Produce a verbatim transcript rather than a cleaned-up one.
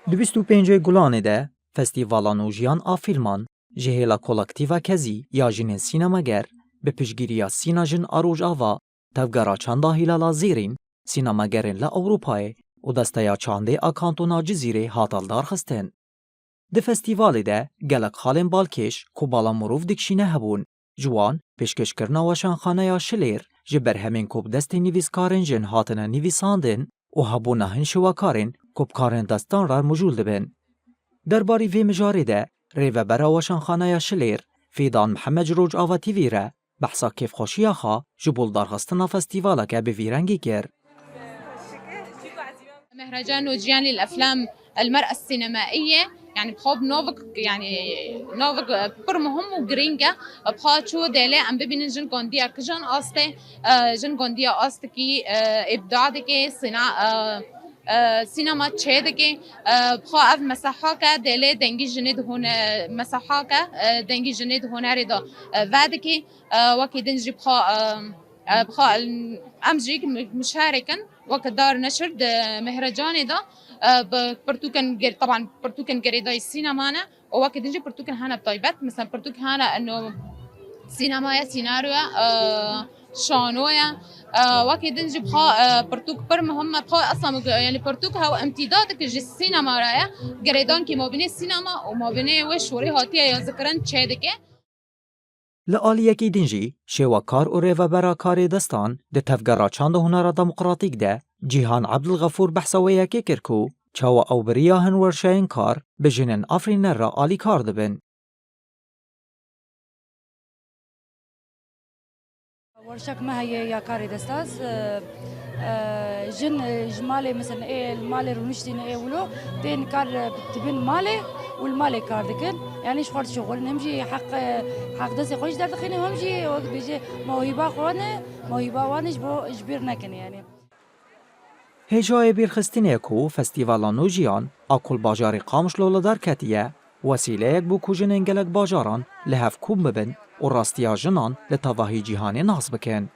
Di bîst û pêncê Gulanê de Festîvala Nûjiyan a Fîlman ji hêla Kolektîfa Kezî ya Jinên Sînemager bi piştgiriya Sîna Jin a Rojava, Tevgera Çanda Hîlala Zêrîn, sînemagerên li Ewropayê û Desteya Çandê a Kantona Cizîrê hate lidarxistin. Di festîvalê de gelek xalên balkêş ku bala mirov dikişîne hebûn. Ji wan pêşkêşkirina weşanxaneya Şilêr ji berhemên ku bi destê nivîskarên jin hatine nivîsandin û hebûna hin şiwekarên ku bi karên destan re mijûl dibin. Derbarî vê mijarê de rêvebera weşanxaneya Şilêr Fîdan Mihemed ji Rojava T V re behsa kêfxweşiya xwe ji bo lidarxistina festîvaleke bi vî rengî kir. مهرجان نوجيان للأفلام المرأة السينمائية، يعني بخوب نوفق، يعني نوفق پر مهم و گرینگه. بخوا چو دێلێ ئەم ببینن ژن گۆندیە کژان ئاستێ، ئە، ژن گۆندیە ئاستکی، ئە، ئبدادێکی سینا، ئە، ئە، سینما چێدێکی، ئە، بخوا ئەف مەسەحاکە دێلێ دەنگی ژنێ دهۆنە، مەسەحاکە، ئە، دەنگی ژنێ دهۆنەرێ دا، ئە، ڤەدێکی، ئە، وەکی دن ژی بخوا، ئە، ئە، بخوا ئەم ژی مشارکن. وەکە دار نەشر di Mehrecanê de, e, bi pirtûkên ger-, teban pirtûkên girêdayî sînema ne û wekî din jî pirtûkên hene bi taybet. Mesela pirtûk hene eno sînema ye, sînaryo ye, e, şano ye. E, wekî din jî bixa, e, pirtûk pir muhim e. Bixa esla min gu-, yani pirtûk hew imtîda dike ji sînema re ye. Girêdankî mabînê sînema û mabînê wê şorê hatiye ya zikirin çê dike. Li aliyekî din jî şêwekar û rêvebera karê destan di Tevgera Çanda Hunera Demokratîk de Cîhan Ebdilxefûr behsa wê yekê kir ku çawa ew bi riya hin werşeyên kar bi jinên afirîner re alîkar dibin. Werşek me heye ya karê destas, e, e, jin, e, ji malê, mesela, ê li malê rûniştîne ê wilo, tên kar, e, dibin malê û li malê kar dikin. Yanî ji xwe dişuxulin. Hem jî heq, e, heq destê xwe jî derdixîne, hem jî wek dibêje mewhîba xwe ne, mewhîba wan e ji bo ji bîr nekin yanî. Hêjayê bîrxistinê ku Festîvala Nûjiyan a ku li bajarê Qamişlo li dar ketiye, wesîleyek bû ku jinên gelek bajaran li hev kom bibin û rastiya jinan li tevahî cîhanê nas bikin.